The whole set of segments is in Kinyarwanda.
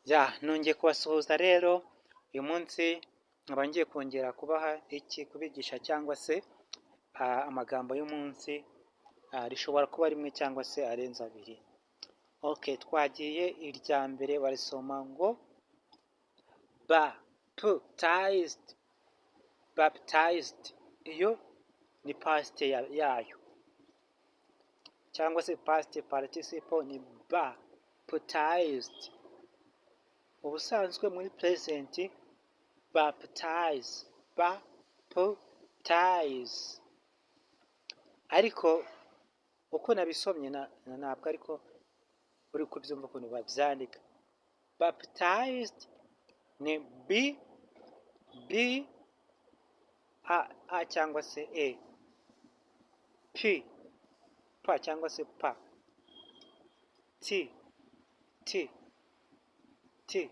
Ya, nongeye kubasuhuza rero. Uyu munsi nkaba ngiye kongera kubaha iki, kubigisha cyangwa se amagambo y'umunsi, rishobora kuba rimwe cyangwa se arenze abiri. Okay, twagiye. Irya mbere barisoma ngo baptized. Baptized, iyo ni past yayo cyangwa se past participle ni baptized. Ubusanzwe muri present, baptize, baptize, ariko uko nabisomye ntabwo ariko uri kubyumva ukuntu babyandika. Baptized ni b, b, a, a cyangwa se e, p, p cyangwa se p, t, t, t,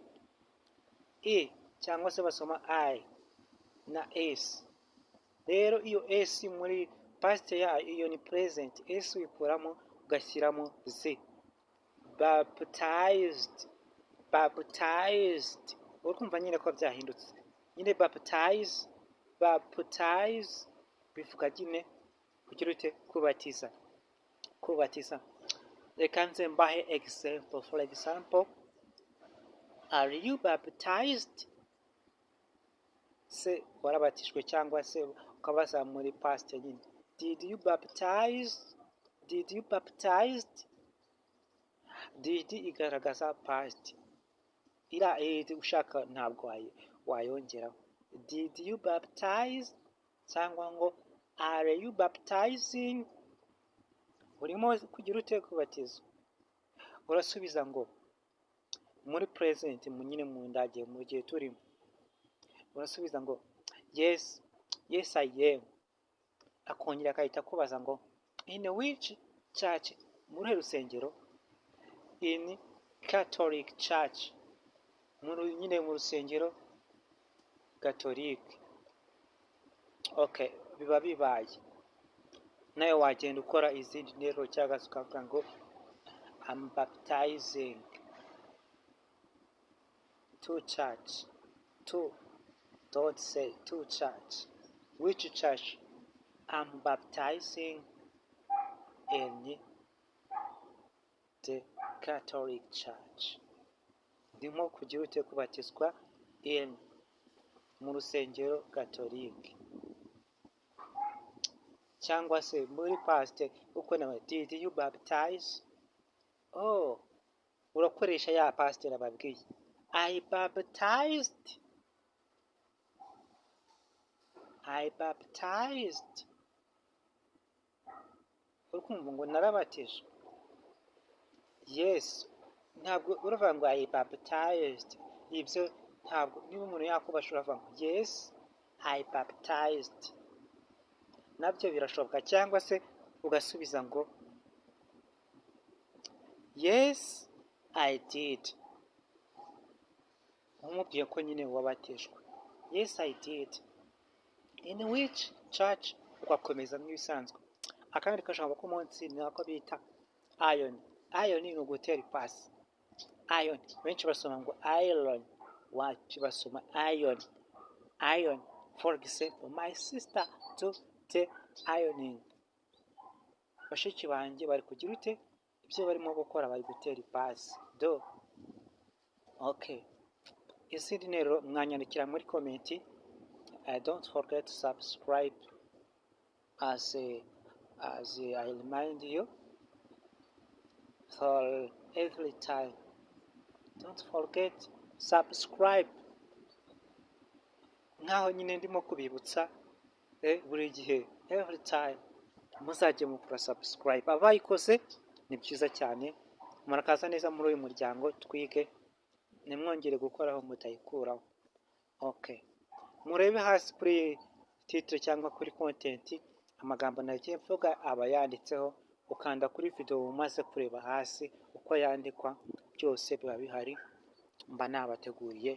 e cyangwa se basoma i na s. Rero iyo s muri past yayo, iyo ni present, s uyikuramo ugashyiramo z. Baptized, baptized. Uri kumva nyine ko byahindutse nyine. Baptize, baptize bivuga nyine kugira ute? Kubatiza, kubatiza. Reka nze mbahe example. For example, "Are you baptized?" Se warabatijwe? Cyangwa se ukabaza muri past nyine, "Did you baptize? Did you baptized?" Did igaragaza past. Iriya ed ushaka ntabwo wayongeraho. "Did you baptize?" Cyangwa ngo "Are you baptizing?" Urimo kugira ute? Kubatizwa. Urasubiza ngo muri present nyine, mu ndage, mu gihe turimo, urasubiza ngo "Yes, yes, I am." Akongera agahita akubaza ngo "In which church?" Muri rusengero? In Catholic Church, muri nyine mu rusengero Gatolike. Okay, biba bibaye. Nawe wagenda ukora izindi nteruro, cyangwa se ukavuga ngo "I'm baptizing to church." To, don't say to church. Which church? I'm baptizing in the Catholic Church. Ndimo kugira ute? Kubatizwa in, mu rusengero Gatolike. Cyangwa se muri past uko nawe, "Did you baptize?" Oh, urakoresha ya past nababwiye, "I baptized." I baptized. Uri kumva ngo narabatijwe. Yes, ntabwo uravuga ngo "I baptized." Ibyo ntabwo. Niba umuntu yakubasha, uravuga ngo "Yes, I baptized." Nabyo birashoboka. Cyangwa se ugasubiza ngo "Yes, I did." Umubwiye ko nyine wabatijwe. "Yes, I did." "In which church?" Ugakomeza nk'ibisanzwe. Akandi kajambo k'umunsi ni ako bita iron. Iron ni ugutera ipasi. Iron, benshi basoma ngo iron, wapi, basoma iron, iron. For example, "My sister do the ironing." Bashiki banjye bari kugira ute? Ibyo barimo gukora, bari gutera ipasi do. Okay, izindi nteruro mwanyandikira muri comment. Don't forget to subscribe as I remind you for every time. Don't forget subscribe, nkaho nyine ndimo kubibutsa buri gihe, every time muzajye mukora subscribe. Abayikoze ni byiza cyane, murakaza neza muri uyu muryango, twige, ntimwongere gukoraho mutayikuraho. Okay, murebe hasi kuri title cyangwa kuri content, amagambo nagiye mvuga aba yanditseho. Ukanda kuri video umaze kureba hasi uko yandikwa, byose biba bihari, mba nabateguriye.